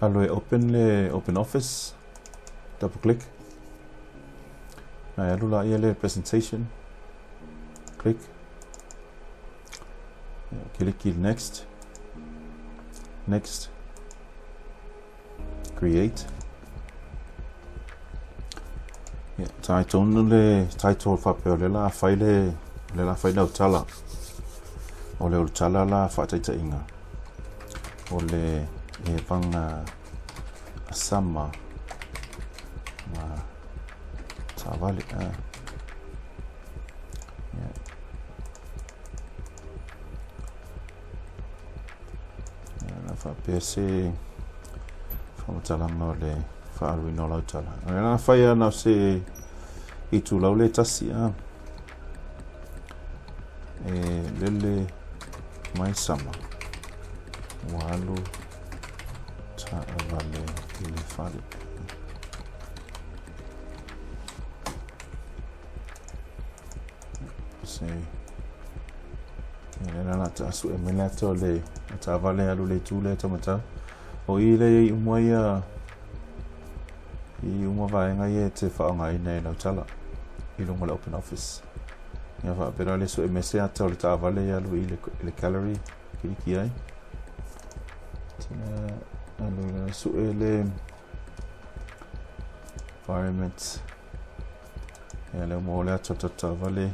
Alu e open le open office, double click. Na e alu la ia le presentation, click. Kiliki next, next, create. Ia, tai tonu le title faapea o le la fai le, le la fai lau tala. O le tala la whaataitaiga. O le e vanga sama ma taavale. Ah. Yeah. La faapea se faamatalaga o le faaaluina o lau tala. O le la fai ana o se itulau le tasi a. E lele mai sama. Ua alu taavale i le fale. Se Ia le la ta su e mele atu le taavale alu le itu lea taumatau. O i le i uma ia i uma vaega ia e te faaaogaina i lau tala i luga o le open office. Ia faapea le sue mese ata o le taavale ia alu i le, le gallery kiliki ai. Tina alu le sue le environment. Ia le mo le ata o taavale.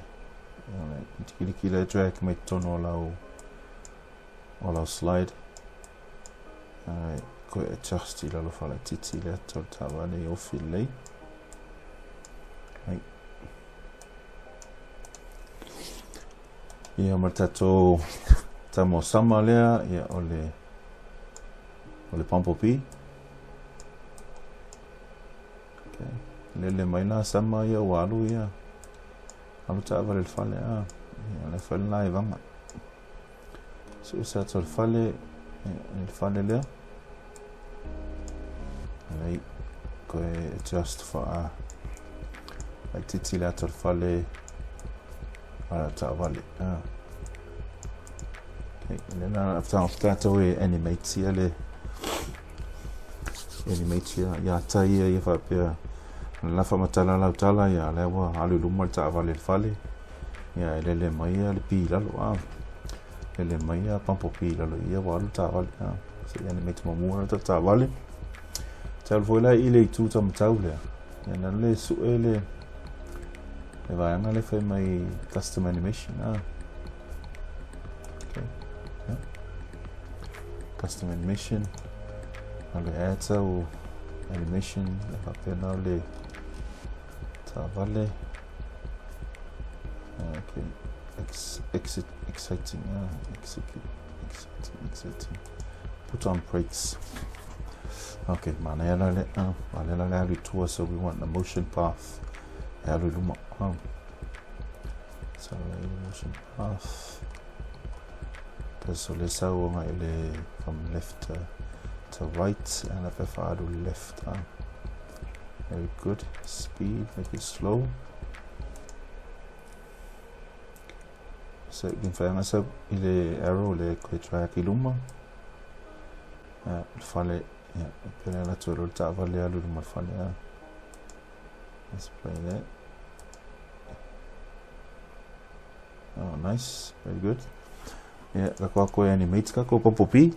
Kiliki le drag mai totonu o lau o lau slide. Alright, koe adjust i lalo falaititi le ata o le taavale i ofi lelei. Ai. Ia ma le tatou tama o sama lea, ia o le o le Bumblebee. Okay. Lele mai la sama ia ua alu ia. Alu taavale i le fale a. Ia le fale la e vaga. Sue se ata o le fale, le fale lea. Lei, koe adjust whaa. Ai titi le ata o le fale, ara taavale. Ah. Okay, le la tātou e animate ia le animate ia ia tai ia ia whaapea la whamatala lau tala ia lea ua alu luma le taavale le fale ia e lele mai ia le pi lalo a lele mai ia pampo pi lalo ia ua alu taavale a se ia animate muamua la taavale te alu foi la i le itu taumatau lea ia na le sue le le vaega le fai mai custom animation a okay. Yeah. Custom animation a le add sau animation le faapena o le taavale okay Ex, exit exciting execute exciting exciting put on brakes okay manaia la le manaia la le alu i tua so we want the motion path e alu i luma so motion path so le sau agai le from left to, to right and if I left very good speed make it slow so you can find i le arrow le koe drag i luma le fale ia pele ala tu le taavale alu luma le fale let's play that oh nice very good yeah ka koa koe animate ka ko popopi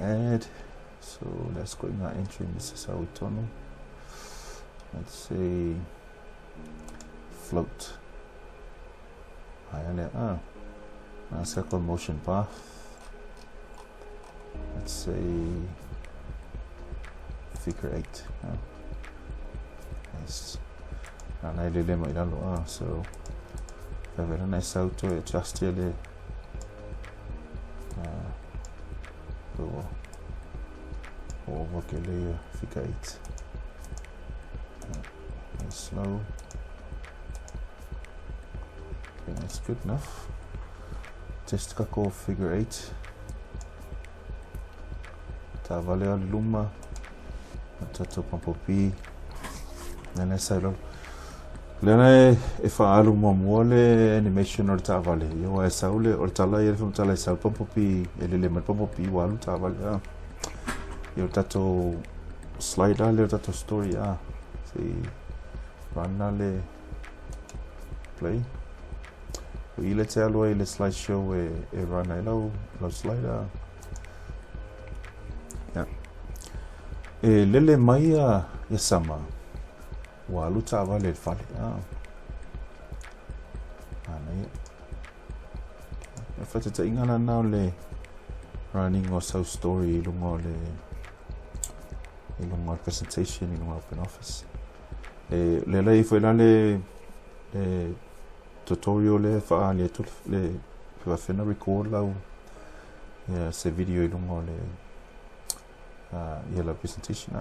add so let's go in our entry in this is how we tono let's say float Aia ah let's go motion path let's say figure 8 oh. Nice. Na lele mai lalo ah so very nice auto adjust le o ke le figure 8 nice slow okay that's good enough test kako figure 8 taavale alu luma tatou pampopi lena e sau lalo lena e, e faaalu muamua le animation o le taavale ia ua e sau le o le tala ia le whamatala e sau pampopi e lele mai pampopi ua alu taavale a. Ia o le tatou slide la lea o le tatou story a. Se i run la le play. O i le te alu ai le slide show e, e run ai lau, lau slide a. Ia. E lele mai ia, ia sama. Ua alu taavale i le fale. A. Manaia. E faataitaiga la na o le running o sau story i luga o le i luga o le presentation i luga o open office. E le la ifo la le le tutorial le whaali atu le whawhena record lau ia se video i luga o le uh, ia la presentation.